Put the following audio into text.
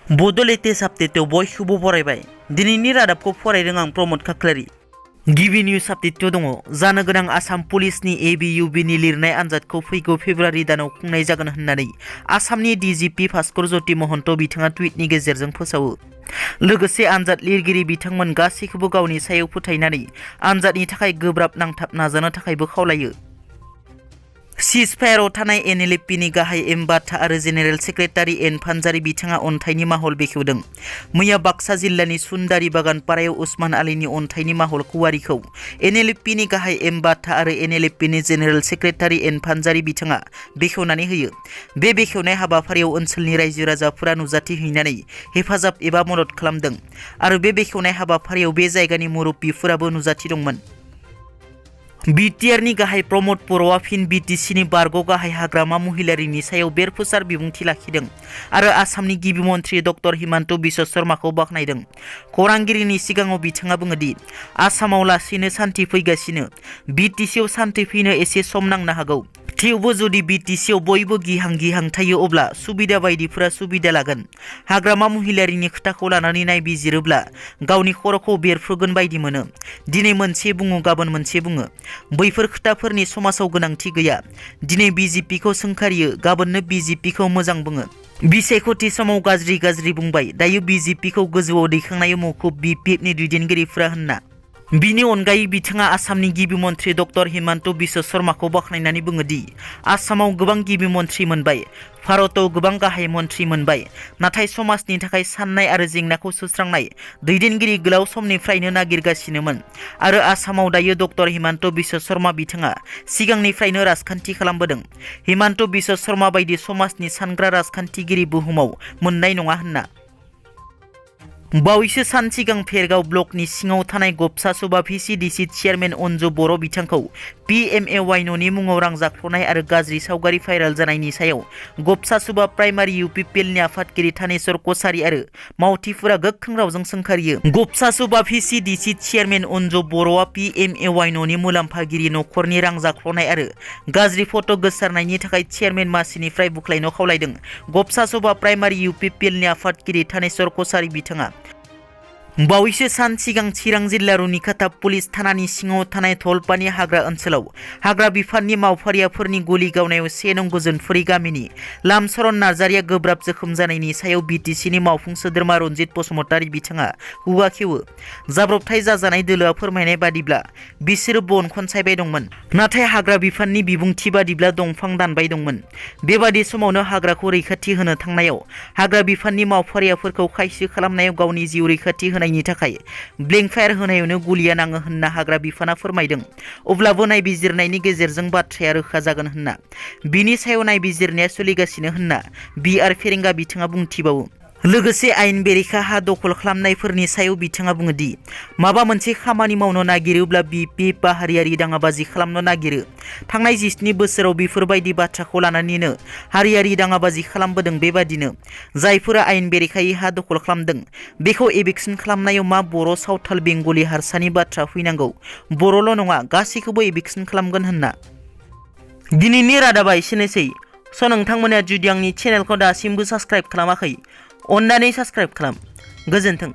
Bodo latest update बयखौबो बरायबाय। दिनैनि रादाबखौ फरायदों आं प्रमद खाख्लारि। गिबि निउज आपडेट दङ। जानो गोनां आसाम पुलिसनि ABUBनि लिरनाय आनजादखौ फैगौ फेब्रुवारि दानाव खुंनाय जागोन होननानै आसामनि DGP भास्कर ज्योति महन्त बिथाङा टुइटनि गेजेरजों फोसावो। लोगोसे आनजाद लिरगिरि बिथांमोन गासैखौबो गावनि सायाव फोथायनानै आनजादनि थाखाय गोब्राब नांथाब नाजानो थाखायबो खावलायो। सिजफायाराव थानाय NLFनि गाहाय एम बाथा आरो जेनेरेल सेक्रेटारि एन पान्जारी बिथाङा अन्थाइनि माहल बेखेवदों। मैया बाक्सा जिल्लानि सुन्दारि बागान पारायाव उस्मान आलीनि अन्थाइनि माहल कुवारिखौ NLFनि गाहाय एम बाथा आरो NLFनि जेनेरेल सेक्रेटारि एन पान्जारी बिथाङा बेखेवनानै होयो। बे बेखेवनाय हाबाफारियाव ओनसोलनि रायजो राजाफोरा नुजाथि हैनानै हेफाजाब एबा मदद खालामदों आरो बे बेखेवनाय हाबाफारियाव बे जायगानि मुरब्बीफोराबो नुजाथि दंमोन। BTRनि गाहाय प्रमद बर'आ फिन BTCनि बारग' गाहाय हाग्रामा महिलारिनि सायाव बेरफुसार बिबुंथि लाखिदों आरो आसामनि गिबि मन्थ्रि डक्टर हिमन्त बिश्व शर्माखौ बाख्नायदों। खौरांगिरिनि सिगाङाव बिथाङा बुङो दि आसामाव लासैनो सान्थि फैगासिनो, BTCआव सान्थि फैनो एसे सम नांनो हागौ। थेवबो जुदि BTCआव बयबो गिहां थायो अब्ला सुबिदा बायदिफोरा सुबिदा लागोन। हाग्रामा महिलारिनि खोथाखौ लानानै नायबिजिरोब्ला गावनि खर'खौ बेरफ्रुगोन बायदि मोनो। दिनै मोनसे बुङो गाबोन मोनसे बुङो। बैफोर खोथाफोरनि समाजाव गोनांथि गैया। दिनै BJPखौ सोंखारियो, गाबोननो BJPखौ मोजां बुङो। बिसायख'थि समाव गाज्रि बुंबाय, दायो BJPखौ गोजौआव दैखांनाय मौखुब BPFनि दैदेनगिरिफोरा होनना। बिनि अनगायै बिथाङा आसामनि गिबि मन्थ्रि डक्टर हिमन्त बिश्व शर्माखौ बाख्नायनानै बुङो दि आसामाव गोबां गिबि मन्थ्रि मोनबाय, भारताव गोबां गाहाय मन्थ्रि मोनबाय, नाथाय समाजनि थाखाय साननाय आरो जेंनाखौ सुस्रांनाय दैदेनगिरि गोलाव समनिफ्रायनो नागिरगासिनोमोन आरो आसामाव दायो डक्टर हिमन्त बिश्व शर्मा बिथाङा सिगांनिफ्रायनो राजखान्थि खालामबोदों। हिमन्त बिश्व शर्मा बायदि समाजनि सानग्रा राजखान्थिगिरि बुहुमाव मोननाय नङा होनना। बावैसो सान सिगां भेरगाव ब्लकनि सिङाव थानाय गबसासुबा VCDC चेयारमेन अन्जु बर' बिथांखौ PMAY न'नि मुङाव रां जाख्ल'नाय आरो गाज्रि सावगारि भाइरेल जानायनि सायाव गबसासुबा प्राइमारि UPPLनि आफादगिरि थानेश्वर कछारी आरो मावथिफोरा गोख्रों रावजों सोंखारियो। गबसासुबा VCDC चेयारमेन अन्जु बर'आ PMAY न'नि मुलाम्फागिरि नखरनि रां जाख्ल'नाय आरो गाज्रि फट' गोसारनायनि थाखाय चेयारमेन मासिनिफ्राय बुख्लायनो खावलायदों। गबसासुबा प्राइमारि UPPLनि आफादगिरि थानेश्वर कछारी बिथाङा बावैसो सान सिगां चिरां जिल्ला रुनिखाता पुलिस थानानि सिङाव थानाय धलपानि हाग्रा ओनसोलाव हाग्रा बिफाननि मावफारियाफोरनि गुलि गावनायाव 1 नं गोजोनफुरि गामिनि लामचरन नार्जारिया गोब्राब जोखोम जानायनि सायाव BTCनि मावफुं सोद्रोमा रनजित बसुमतारी बिथाङा हुवा खेवो। जाब्रबथाय जाजानाय दोलोआ फोरमायनाय बादिब्ला बिसोरो बन खनसायबाय दंमोन, नाथाय हाग्रा बिफाननि बिबुंथि बादिब्ला दंफां दानबाय दंमोन। बेबादि समावनो हाग्राखौ रैखाथि होनो थांनायाव हाग्रा बिफाननि मावफारियाफोरखौ खायसो खालामनायाव गावनि जिउ रैखाथि होनायनि थाखाय ब्लेंक फायार होनायावनो गुलिया नाङो होनना हाग्रा बिफाना फोरमायदों। अब्लाबो नायबिजिरनायनि गेजेरजों बाथ्राया रोखा जागोन होनना बिनि सायाव नायबिजिरनाया सोलिगासिनो होनना BR फेरेंगा बिथाङा बुंथिबावो। लोगोसे आयेन बेरेखा हा दखल खालामनायफोरनि सायाव बिथाङा बुङो दि माबा मोनसे खामानि मावनो नागिरोब्ला BPF बा हारियारि दाङाबाजि खालामनो नागिरो। थांनाय 17 बोसोराव बेफोरबायदि बाथ्राखौ लानानैनो हारियारि दाङाबाजि खालामबोदों। बेबादिनो जायफोरा आयेन बेरेखायै हा दखल खालामदों बेखौ एभिक्सन खालामनायाव मा बर', सावथाल, बेंगलि, हारसानि बाथ्रा फैनांगौ? बर'ल' नङा, गासैखौबो एभिक्सन खालामगोन होनना। दिनैनि रादाबा एसेनोसै। नोंथांमोना जुदि आंनि चेनेलखौ दासिमबो साबस्क्राइब खालामाखै, अन्नानै साबस्क्राइब खालाम। गोजोन्थों।